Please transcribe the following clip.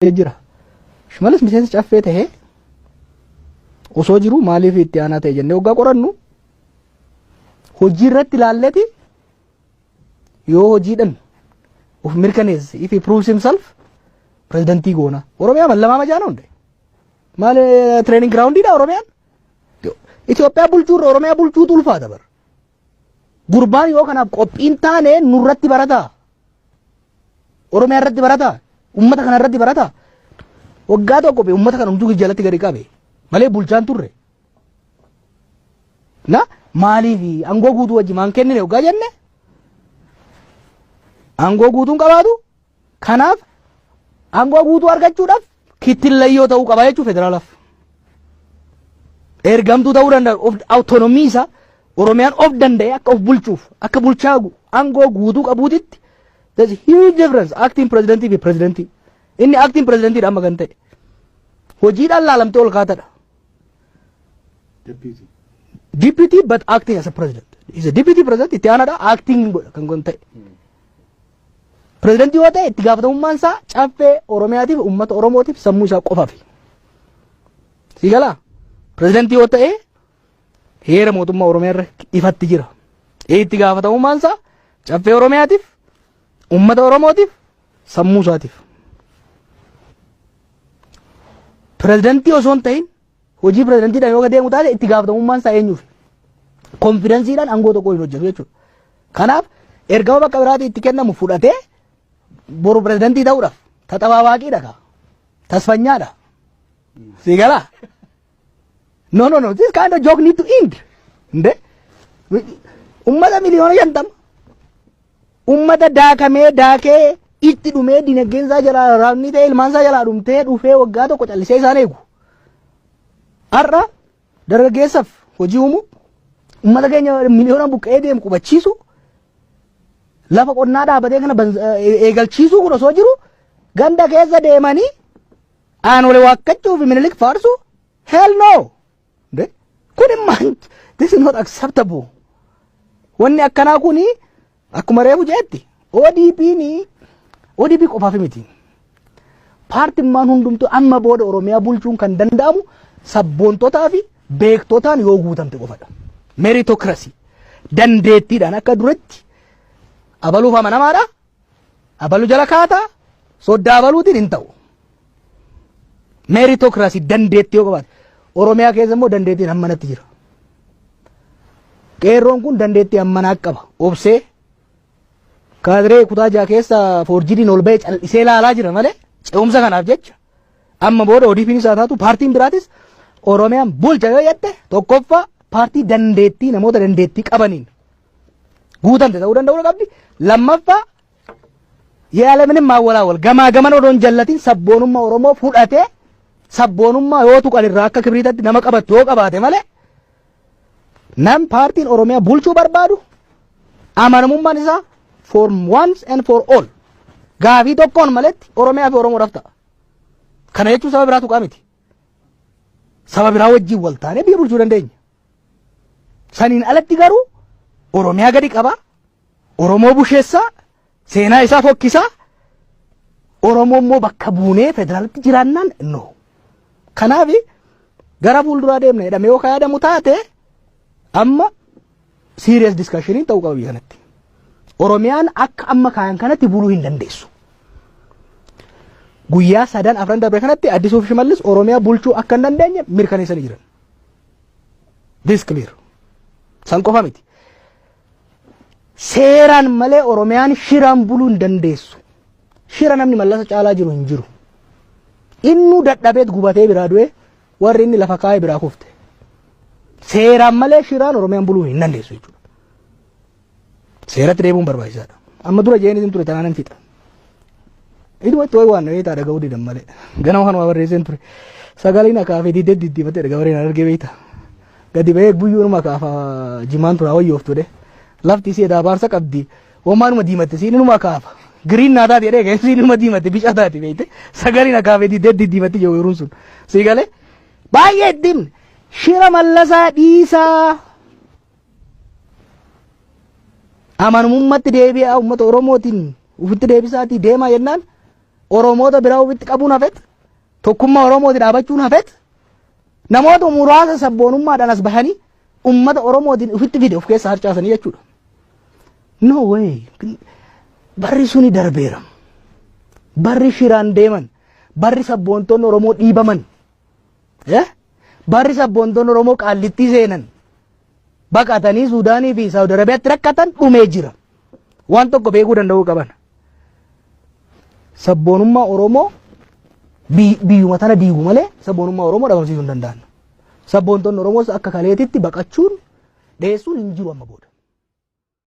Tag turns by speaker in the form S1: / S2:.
S1: Jira. Shimallis miseensa caffee tahee osoo jiru maaliif itti aanaa ta'e jennee hoggaa qorannu hojii irratti ilaalleeti yoo hojiidhan of mirkaneesse, if he proves himself, pirezidantii goona. Oromiyaa mallamaa majaana hunde. Maal training groundiidha Oromiyaan? Itoophiyaa bulchuurra Oromiyaa bulchuutu ulfaata bara. Gurbaan yoo kanaaf qophiin taane nurratti barataa. Oromiyaa irratti barataa? Uummata kana irratti barataa? Waggaa tokko be uummata kana hunduu jalatti gadi qabe malee bulchaan turre. Na maaliif aangoo guutuu wajji maan kennine waggaa jenne aangoo guutuun qabaatu, kanaaf aangoo guutuu argachuudhaaf kittillayyoo ta'uu qaba jechuu federaalaaf. Ergamtuu ta'uu danda'a of autonomii isaa Oromiyaan of danda'e akka of bulchuuf akka bulchaa aangoo guutuu qabuutitti. There's a huge difference acting presidentii fi presidentii. Inni acting presidentiidha amma kan ta'e. Hojiidhaan laalamtee ol kaatadha.
S2: Deputy.
S1: Deputy but acting as a president. He's a deputy president, itti aanaadha, acting godha kan kun ta'e. Pirezidantii yoo ta'e itti gaafatamummaan isaa caffee Oromiyaatiif, uummata Oromootiif, sammuu isaa qofaaf. Si galaa? Pirezidantii yoo ta'e heera mootummaa Oromiyaa irra ifatti jira. Itti gaafatamummaan isaa caffee Oromiyaatiif, uummata Oromootiif, sammuu isaatiif. Pirezidantii osoo hin ta'in hojii pirezidantiidhaan yoo deemu taate itti gaafatamummaan isaa eenyuuf? Konfidensiidhaan aangoo tokko hin hojjetu jechuudha. Kanaaf ergama bakka biraatii itti kennamu fudhatee boru pirezidantii ta'uudhaaf taxabaabaqiidha kaa. Tasfanyaadha. Si galaa? No, no, no. This kind of joke need to end. Nde? Ummata miliyoona 50. Ummata daakamee daakee itti dhumee dinagdeen isaa jalaa raabni ta'e ilmaan isaa jalaa dhumtee dhufee waggaa tokko callisee isaan eegu. Har'a dargaggeessaaf hojii uumuu, ummata keenya miliyoona buqqa'ee deemu qubachiisu, lafa qonnaa dhaabatee kana eegalchiisuu kun osoo jiru ganda keessa deemanii aanolee waakkachuu fi Minilik faarsu, hell no. De? Kun immaan this is not acceptable. Wanni akkanaa kuni akkuma reefu jeetti ODP'n ODP qofaaf miti. Paartimmaan hundumtuu amma booda Oromiyaa bulchuun kan danda'amu sabboontotaa fi beektotaan yoo guutamte qofadha. Meritocracy. Dandeettiidhaan akka duratti abaluuf amanamaadha. Abalu jala kaataa soddaa abaluutiin hin ta'u. Meritocracy, dandeettii yoo qabaate. Oromiyaa keessa immoo dandeettiin hammanatti jira. Qeerroon kun dandeettii hammanaa qaba. Obsee kaadiree kutaa jaha keessa foorjidiin ol ba'ee cal'isee ilaalaa jira malee ce'umsa kanaaf jecha amma booda ODP'n isaa taatu paartiin biraatis Oromiyaan bulcha yoo jette tokkoffaa paartii dandeettii namoota dandeettii qabaniin guutamte ta'uu danda'uu qabdi. Lammaffaa ያለምንም ማወላወል gamaa gaman odoon jallatin sabboonummaa Oromoo fudhatee sabboonummaa yoo tuqan irraa akka kibriitatti nama qabattu yoo qabaate malee nam paartiin Oromiyaa bulchuu barbaadu amanamummaan isaa for once and for all gaafii tokkoon maletti Oromiyaa fi Oromoodhaaf ta'a. Kana jechuun saba biraa tuqaa miti. Saba biraa wajjin wal taanee biyya bulchuu dandeenya. Saniin alatti garuu Oromiyaa gadi qabaa, Oromoo busheessaa, seenaa isaa fokkisaa, Oromoo immoo bakka buunee federaalitti jiraannaan no. Kanaaf gara fuulduraa deemna jedhamee yoo yaadamu taate amma serious discussion ta'uu qaba biyya kanatti. Oromiyaan akka amma kaayan kanatti buluu hin dandeessu. Guyyaa sadan afran darbe kanatti Addisuu fi Shimallis Oromiyaa bulchuu akka hin dandeenye mirkaneessanii jiran. This clear. San qofa miti. Seeraan malee Oromiyaan shiraan buluu hin dandeessu. Shira namni Mallasa caalaa jiru hin jiru. Innuu dadhabeet gubatee biraa du'e, warri inni lafa kaa'ee biraa kufte. Seeraan malee shiraan Oromiyaan buluu hin dandeessu jechuudha. Seeratti deebi'uun barbaachisaadha. Amma dura jeen ture tanaan hin fixa. Iduma itti wayi waan beektaa dhaga'uu didan malee. Ganama kanuma barreesseen ture. Sagaleen akaafee didee diddiifatee gabareen argee beekta. Gadi ba'ee guyyuunuma akaafa jimaan tura wayyooftu dhe. Lafti isii edaa qabdi. Homaanuma diimatte siin inuma akaafa. Giriin naa taate jedhee siin inuma diimatte bica taate beekte. Sagaleen akaafee didee diddiifatte jiru yeroon sun. Sii galee baay'ee itti himne. Shira Mallasaa dhiisaa. Amanamummaatti deebi'aa, uummata Oromootiin ofitti deebisaatii deemaa jennaan Oromoota biraa ofitti qabuun hafet, tokkummaa Oromooti dhaabachuun hafet, namoota muraasa sabboonummaadhaan as bahanii ummata Oromootiin ofitti fide of keessa harcaasanii jechuudha. No way. Barri suni darbeera. Barri shiraan deeman, barri sabboontonni Oromoo dhiibaman, barri sabboontonni Oromoo Qaallittii seenan, baqatanii Suudaanii fi Saawud Arabiyaatti rakkatan dhumee jira. Waan tokko beekuu danda'uu qaban. Sabboonummaa Oromoo biyyuma tana diigu malee sabboonummaa Oromoo dhabamsiisuu hin danda'an. Sabboontonni Oromoos akka kaleetitti baqachuun dheessuun hin jiru amma booda.